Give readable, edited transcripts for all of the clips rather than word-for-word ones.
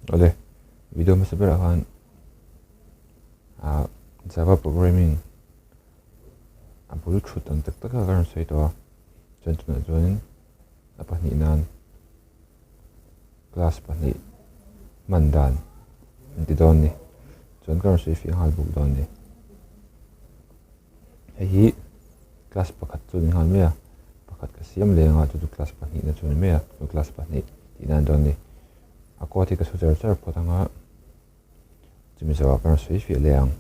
Awle, video hmasa berah khan ah Java programming a bul thut ang tak tak a ka rawn sawi tawh a, chuan tunah chuanin a pahnih nan class pahnih hman dan an ti dawn a ni, chuan ka rawn sawi fiah nghal bawk dawn a ni. Hei hi class pakhat chu a ni nghal mai a, pakhat ka siam leh anga chu chu class pahnihna chu a ni mai a, chu class pahnih tih nan dawn a ni. A code hi ka su char char phawt anga chumi zawhah ka rawn sawi fiah leh ang.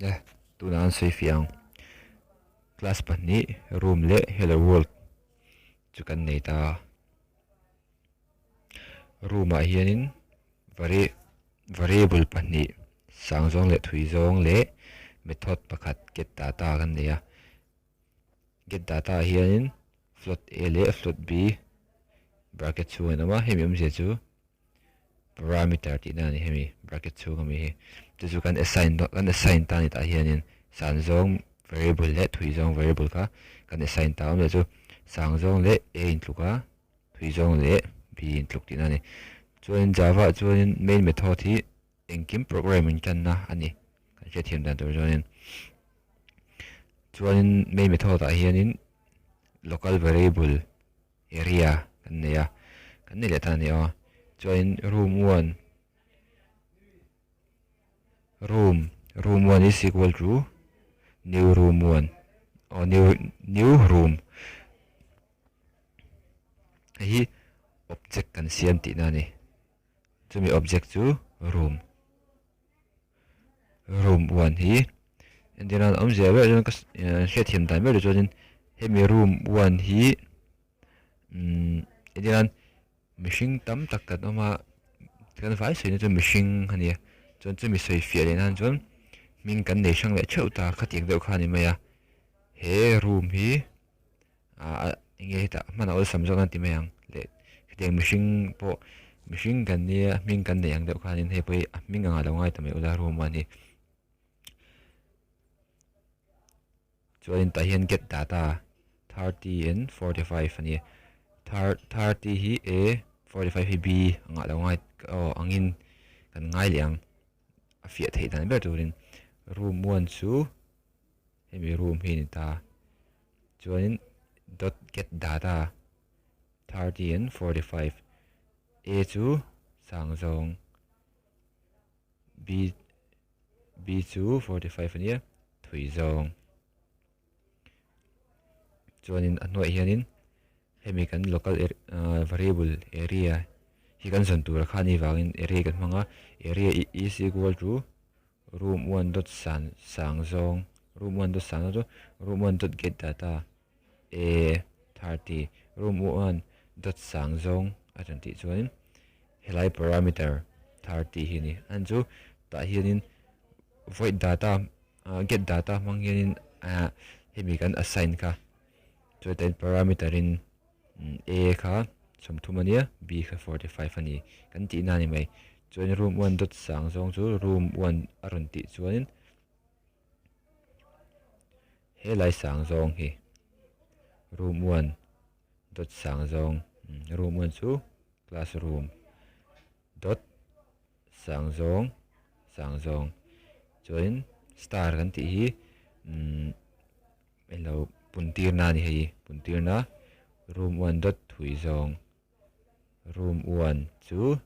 Le tunah an sawi fiah ang class pahnih room leh hello world chu kan nei ta a room ah hianin variable pahnih sang zawng leh thui zawng leh method pakhat get data kan nei a get data ah hianin float a leh float b bracket chhungah an awm a hemi awmzia chu parameter tih na a ni hemi bracket chhung ami hi chu chu kan assign kan assign ta a ni tah hianin san zawng variable leh thui zawng variable kha kan assign ta awm leh chu sang zawng leh a intluk a thui zawng leh b intluk tih na a ni chuanin java ah chuanin main method hi engkim program in tanna a ni kan hriatthiam dan tur chuanin chuanin main method ah hianin local variable area kan nei a kan nei leh ta a ni aw chuanin room one room room one is equal to new room one aw new new room hei hi object kan siam tihna a ni chumi object chu room Room one hi entir nan awmzia ber chuan ka hriatthiam dan ber chuanin hemi room one hi umm entir nan mihring tam tak kan awm a kan vai sawi na chu mihring a nia chuan chumi sawi fiah leh nan chuan hming kan nei hrang leh theuh ta khatiang deuh kha a ni mai a he room hi ah enge hetah hman a awlsam zawk nan ti mai ang leh hetiang mihring pawh mihring kan nia hming kan neih ang deuh khanin hei pawh hi a hming angah lo ngai ta mai ula room a ni chuanin tah hian get data 30 and 45 a ni 30 hi a 45 hi b angah lo ngai aw angin kan ngai leh ang a fiah theih dan ber turin room one chu hemi room hi a ni ta. Chuanin dot get data 30 and 45 A chu sang zawng B B chu 45 a nia thui zawng chuanin a hnuaiah hianin hemi kan local variable area hi kan zawn tur kha a nih vangin area kan hmang a area is equal to Room one dot san sang zawng room one dot sang zawng chu room one dot get data a 30 room one dot sang zawng a rawn tih chuanin helai parameter 30 hi a ni an chu tah hianin void data get data hmang hianin ah hemi kan assign kha chuan parameter in A kha 30 a nia, B kha 45 a ni kan tihna a ni mai. Chuan room one dot sang zawng chu room one a rawn tih chuanin helai sang zawng hi room one dot sang zawng room one chu classroom dot sang zawng sang zawng chuanin star kan tih hi umm Ilo puntirna a ni hei puntirna room one dawt thui zawng room one chu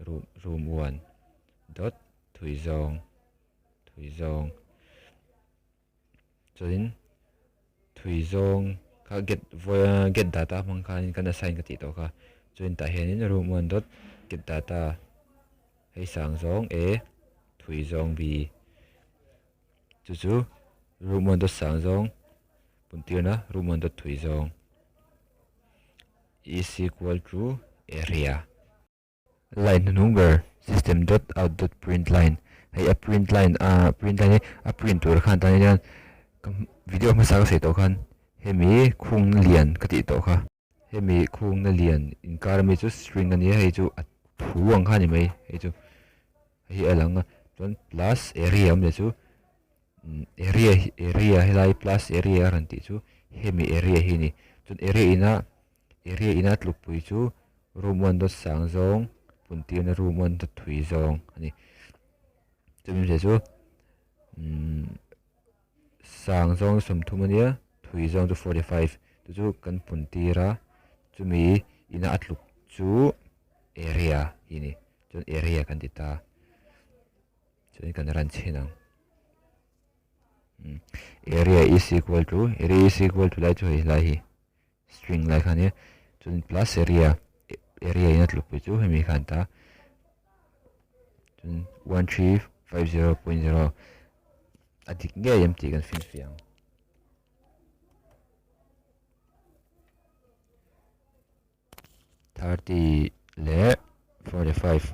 room room one dawt thui zawng thui zawng chuanin thui zawng kha get get data hmang khanin kan assign ka tih tawh kha chuan tah hianin room one dawt. Get data hei sang zawng A thui zawng B chu chu room one dawt sang zawng puntirna room one dawt thui zawng is equal to area. Line hnuhnung ber system dot out dot print line hei a print line a print line hi a print tur khan tan hian ka video hmasa ka sawi tawh khan hemi khungna lian ka tih tawh kha hemi khungna lian inkar ami chu string a nia hei chu a thu ang kha a ni mai hei chu hei hi a lang a chuan plus area awm leh chu area area helai plus area a rawn tih chu hemi area hi a ni chuan area ina Area ina tlukpui chu room one dawt sang zawng pun tirna room one dawt thui zawng a ni. Chumi hmeichhia chu umm sang zawng 30 a nia thui zawng chu 45 chu chu kan pun tir a chumi ina a tluk chu area hi a ni chuan area kan ti ta chuan kan ran chhin ang. Area is equal to area is equal to lai chu hei lai hi. String lai kha nia chuan plus area area in a tlukpui chu hemi khan ta chuan 1350.0 a dik ngei em tih kan finfiah ang. 30 leh 45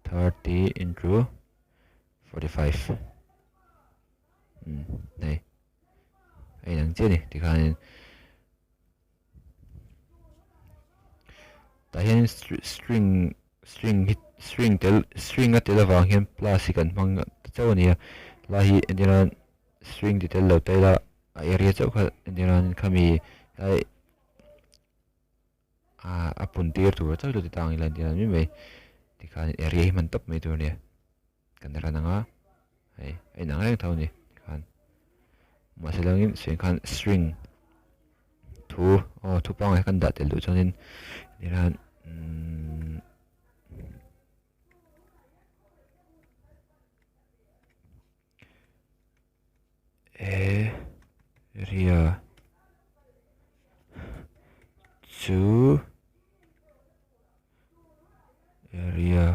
30 into 45 hei a inang chiah a ni tikhanin tah hian string string hi string tel string a tel avang hian plus hi kan hmang ta chauh a ni a lai hi entir nan string ti tel lo ta ila a area chauh kha entir nan khami lai ah a pun tir tur chauh chu ti ta ang ila entir nan mai mai tikhan area hi hman tawp mai tur a nia. Kan ran anga hei a inang reng tho a ni tikhan mahse langin suih khan string thu aw thu pangngai kan dah tel duh chuanin tihian umm area chu. Area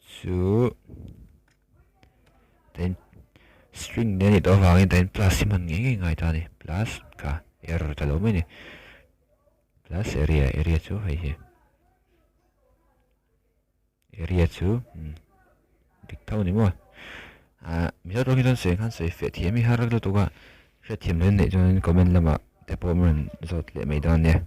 chu then string nen a nih tawh avangin then plus hi hman ngei ngei ngai ta a ni plus kha error ta lo mai a ni plus area area chu hei hi area chu dik tho a ni maw ah mizo tawng hi chuan sawi khan sawi feh thiam hi har lutuk a hriatthiam hle neih chuan comment lamah te pawh min rawn zawt leh mai dawn nia.